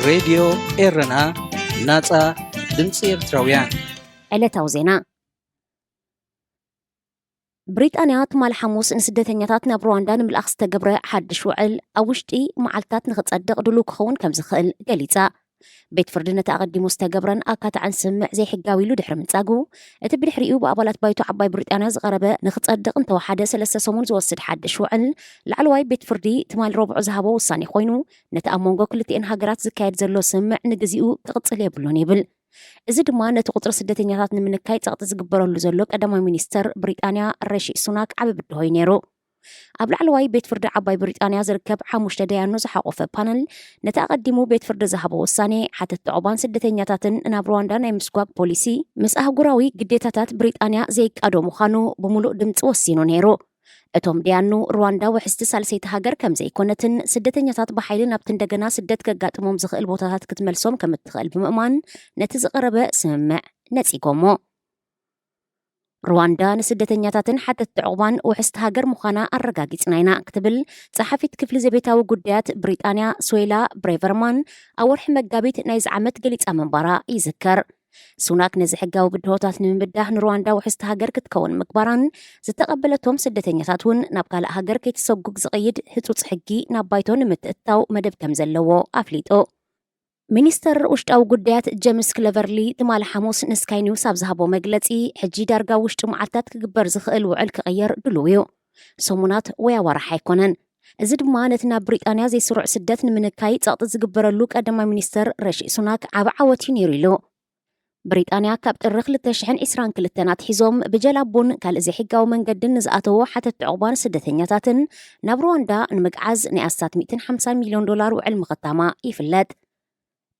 ሬድዮ ኤረና፣ ናጻ ድምጺ ኤርትራውያን። ዕለታዊ ዜና። ብሪጣንያ ትማሊ ሓሙስ ንስደተኛታት ናብ ሩዋንዳ ንምልኣኽ ዝተገብረ ሓድሽ ውዕል ኣብ ውሽጢ መዓልታት ንኽጸድቕ ድሉው ክኸውን ከም ዝኽእል ገሊጻ። ቤት ፍርዲ ነቲ ኣቐዲሙ ዝተገብረን ኣካታዕን ስምምዕ ዘይሕጋዊ ኢሉ ድሕሪ ምንጻጉ፣ እቲ ብድሕሪኡ ብኣባላት ባይቶ ዓባይ ብሪጣንያ ዝቐረበ ንኽጸድቕ እንተወሓደ ሰለስተ ሰሙን ዝወስድ ሓድሽ ውዕል፣ ላዕለዋይ ቤት ፍርዲ ትማሊ ረቡዕ ዝሃቦ ውሳኔ ኮይኑ፣ ነቲ ኣብ መንጎ ክልቲኤን ሃገራት ዝካየድ ዘሎ ስምምዕ ንግዚኡ ክቕጽል የብሉን ይብል። እዚ ድማ ነቲ ቁጽሪ ስደተኛታት ንምንካይ ጸቕጢ ዝግበረሉ ዘሎ ቀዳማይ ሚኒስተር ብሪጣንያ ሬሺ ሱናክ ዓቢ ብድሆ እዩ ነይሩ። ኣብ ላዕለዋይ ቤት ፍርዲ ዓባይ ብሪጣንያ ዝርከብ ሓሙሽተ ደያኑ ዝሓቖፈ ፓነል፣ ነቲ ኣቐዲሙ ቤት ፍርዲ ዝሃቦ ውሳኔ፣ ሓተት ዑቕባን ስደተኛታትን ናብ ሩዋንዳ ናይ ምስጓግ ፖሊሲ ምስ ኣህጉራዊ ግዴታታት ብሪጣንያ ዘይቃዶ ምዃኑ ብምሉእ ድምጺ ወሲኑ ነይሩ። እቶም ደያኑ፣ ሩዋንዳ ውሕስቲ ሳልሰይቲ ሃገር ከም ዘይኮነትን ስደተኛታት ብሓይሊ ናብቲ እንደገና ስደት ከጋጥሞም ዝኽእል ቦታታት ክትመልሶም ከም እትኽእል ብምእማን፣ ነቲ ዝቐረበ ስምምዕ ነጺጎሞ። ሩዋንዳ ንስደተኛታትን ሓተትቲ ዑቕባን ውሕስቲ ሃገር ምዃና ኣረጋጊጽና ኢና ክትብል ጸሓፊት ክፍሊ ዘቤታዊ ጉዳያት ብሪጣንያ ስዌላ ብሬቨርማን ኣብ ወርሒ መጋቢት ናይዚ ዓመት ገሊጻ ምንባራ ይዝከር። ሱናክ ነዚ ሕጋዊ ብድሆታት ንምብዳህ ንሩዋንዳ ውሕስቲ ሃገር ክትከውን ምግባራን፣ ዝተቐበለቶም ስደተኛታት እውን ናብ ካልእ ሃገር ከይትሰጉግ ዝቕይድ ህጹጽ ሕጊ ናብ ባይቶ ንምትእትታው መደብ ከም ዘለዎ ኣፍሊጡ። ሚኒስተር ውሽጣዊ ጉዳያት ጀምስ ክለቨርሊ ትማሊ ሓሙስ ንስካይ ኒውስ ኣብ ዝሃቦ መግለጺ፣ ሕጂ ዳርጋ ውሽጢ መዓልታት ክግበር ዝኽእል ውዕል ክቕየር ድሉው እዩ። ሰሙናት ወይ ኣዋርሕ ኣይኮነን። እዚ ድማ ነቲ ናብ ብሪጣንያ ዘይስሩዕ ስደት ንምንካይ ጸቕጢ ዝግበረሉ ቀዳማይ ሚኒስተር ሬሺ ሱናክ ዓቢ ዓወት እዩ ነይሩ ኢሉ። ብሪጣንያ ካብ ጥሪ ክልተ ሽሕን ዕስራን ክልተን ኣትሒዞም ብጀላቡን ካልእ ዘይሕጋዊ መንገድን ንዝኣተዉ ሓተትቲ ዑቕባን ስደተኛታትን ናብ ሩዋንዳ ንምግዓዝ ናይ ኣስታት ሚእትን ሓምሳን ሚልዮን ዶላር ውዕል ምኽታማ ይፍለጥ።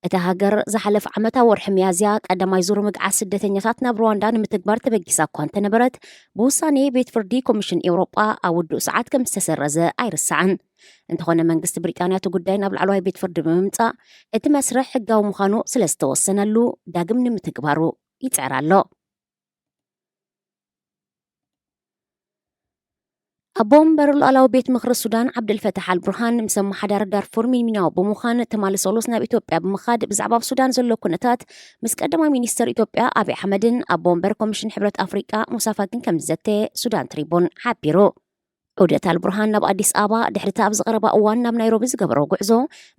እታ ሃገር ዝሓለፈ ዓመት ኣብ ወርሒ ሚያዝያ ቀዳማይ ዙር ምግዓዝ ስደተኛታት ናብ ሩዋንዳ ንምትግባር ተበጊሳ እኳ እንተነበረት፣ ብውሳኔ ቤት ፍርዲ ኮሚሽን ኤውሮጳ ኣብ ውዱእ ሰዓት ከም ዝተሰረዘ ኣይርሳዕን። እንተኾነ መንግስቲ ብሪጣንያ እቲ ጉዳይ ናብ ላዕለዋይ ቤት ፍርዲ ብምምጻእ፣ እቲ መስርሕ ሕጋዊ ምዃኑ ስለ ዝተወሰነሉ ዳግም ንምትግባሩ ይጽዕር ኣሎ። ኣቦ ወንበር ሉዓላዊ ቤት ምኽሪ ሱዳን ዓብደልፈታሕ ኣልቡርሃን ምስ ኣመሓዳሪ ዳርፉር ሚንሚናዊ ብምዃን ትማሊ ሰሉስ ናብ ኢትዮጵያ ብምኻድ ብዛዕባ ኣብ ሱዳን ዘሎ ኩነታት ምስ ቀዳማይ ሚኒስተር ኢትዮጵያ ኣብይ ኣሕመድን ኣቦ ወንበር ኮሚሽን ሕብረት ኣፍሪቃ ሙሳ ፋኪን ከም ዝዘተየ ሱዳን ትሪቡን ሓቢሩ። ዑደት ኣልቡርሃን ናብ ኣዲስ ኣበባ ድሕሪ እቲ ኣብዚ ቀረባ እዋን ናብ ናይሮቢ ዝገበሮ ጉዕዞ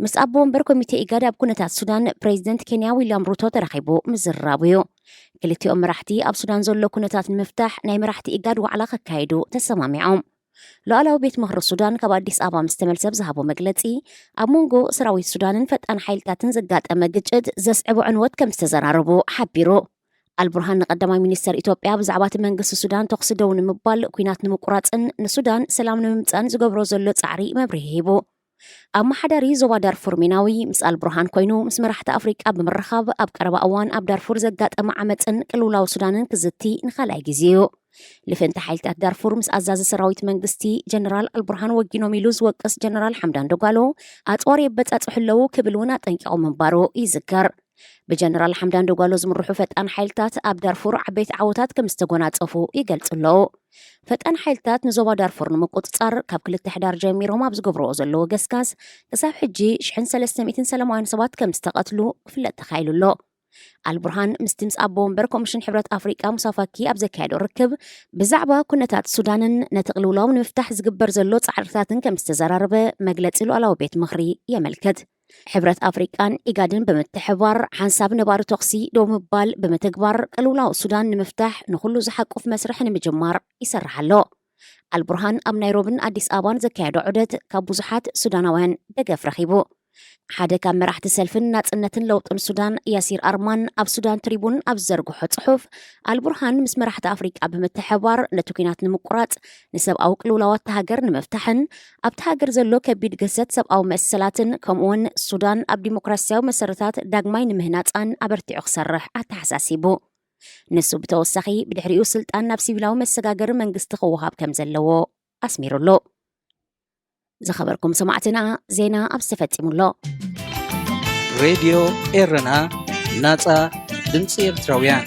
ምስ ኣቦ ወንበር ኮሚቴ ኢጋድ ኣብ ኩነታት ሱዳን ፕሬዚደንት ኬንያ ዊልያም ሩቶ ተራኺቡ ምዝርራቡ እዩ። ክልቲኦም መራሕቲ ኣብ ሱዳን ዘሎ ኩነታት ንምፍታሕ ናይ መራሕቲ ኢጋድ ዋዕላ ከካየዱ ተሰማሚዖም። ሉዓላዊ ቤት ምኽሪ ሱዳን ካብ ኣዲስ ኣበባ ምስ ተመልሰ ብዝሃቦ መግለጺ፣ ኣብ መንጎ ሰራዊት ሱዳንን ፈጣን ሓይልታትን ዘጋጠመ ግጭት ዘስዕቦ ዕንወት ከም ዝተዘራረቡ ሓቢሩ። ኣልቡርሃን ንቀዳማይ ሚኒስተር ኢትዮጵያ ብዛዕባ እቲ መንግስቲ ሱዳን ተኹሲ ደው ንምባል፣ ኲናት ንምቁራጽን ንሱዳን ሰላም ንምምጻእን ዝገብሮ ዘሎ ጻዕሪ መብርሂ ሂቡ። ኣመሓዳሪ ዞባ ዳርፉር ሚናዊ ምስ ኣልቡርሃን ኮይኑ ምስ መራሕቲ ኣፍሪቃ ብምርኻብ ኣብ ቀረባ እዋን ኣብ ዳርፉር ዘጋጠመ ዓመጽን ቅልውላው ሱዳንን ክዝቲ ንኻልኣይ ግዜ እዩ። ልፍንቲ ሓይልታት ዳርፉር ምስ ኣዛዚ ሰራዊት መንግስቲ ጀነራል ኣልቡርሃን ወጊኖም ኢሉ ዝወቅስ ጀነራል ሓምዳን ደጓሎ ኣጽዋር የበጻጽሑ ኣለዉ ክብል እውን ኣጠንቂቑ ምንባሩ ይዝከር። ብጀነራል ሓምዳን ደጓሎ ዝምርሑ ፈጣን ሓይልታት ኣብ ዳርፉር ዓበይቲ ዓወታት ከም ዝተጎናጸፉ ይገልጹ ኣለዉ። ፈጣን ሓይልታት ንዞባ ዳርፉር ንምቁጽጻር ካብ ክልተ ሕዳር ጀሚሮም ኣብ ዝገብርዎ ዘለዉ ገስጋስ ክሳብ ሕጂ ሽሕን ሰለስተ ሚእትን ሰላማውያን ሰባት ከም ዝተቐትሉ ክፍለጥ ተኻኢሉ ኣሎ። ኣልቡርሃን ምስቲ ምስ ኣቦ ወንበር ኮሚሽን ሕብረት ኣፍሪቃ ሙሳ ፋኪ ኣብ ዘካየዶ ርክብ ብዛዕባ ኩነታት ሱዳንን ነቲ ቅልውላው ንምፍታሕ ዝግበር ዘሎ ጻዕርታትን ከም ዝተዘራረበ መግለጺ ሉዓላዊ ቤት ምኽሪ የመልክት። ሕብረት ኣፍሪቃን ኢጋድን ብምትሕብባር ሓንሳብ ነባሪ ተኹሲ ደው ምባል ብምትግባር ቅልውላው ሱዳን ንምፍታሕ ንኹሉ ዝሓቁፍ መስርሕ ንምጅማር ይሰርሕ ኣሎ። ኣልቡርሃን ኣብ ናይሮብን ኣዲስ ኣበባን ዘካየዶ ዑደት ካብ ብዙሓት ሱዳናውያን ደገፍ ረኺቡ። ሓደ ካብ መራሕቲ ሰልፍን ናጽነትን ለውጥን ሱዳን ያሲር ኣርማን ኣብ ሱዳን ትሪቡን ኣብ ዝዘርግሖ ጽሑፍ፣ ኣልቡርሃን ምስ መራሕቲ ኣፍሪቃ ብምትሕብባር ነቲ ኲናት ንምቁራጽ፣ ንሰብኣዊ ቅልውላዋት እታ ሃገር ንምፍታሕን ኣብቲ ሃገር ዘሎ ከቢድ ግህሰት ሰብኣዊ መሰላትን ከምኡውን ሱዳን ኣብ ዲሞክራሲያዊ መሰረታት ዳግማይ ንምህናጻን ኣበርቲዑ ክሰርሕ ኣተሓሳሲቡ። ንሱ ብተወሳኺ ብድሕሪኡ ስልጣን ናብ ሲቪላዊ መሰጋገሪ መንግስቲ ክወሃብ ከም ዘለዎ ኣስሚሩሉ። ዝኸበርኩም ሰማዕትና፣ ዜና ኣብዚ ተፈጺሙ ኣሎ። ሬድዮ ኤረና፣ ናጻ ድምጺ ኤርትራውያን።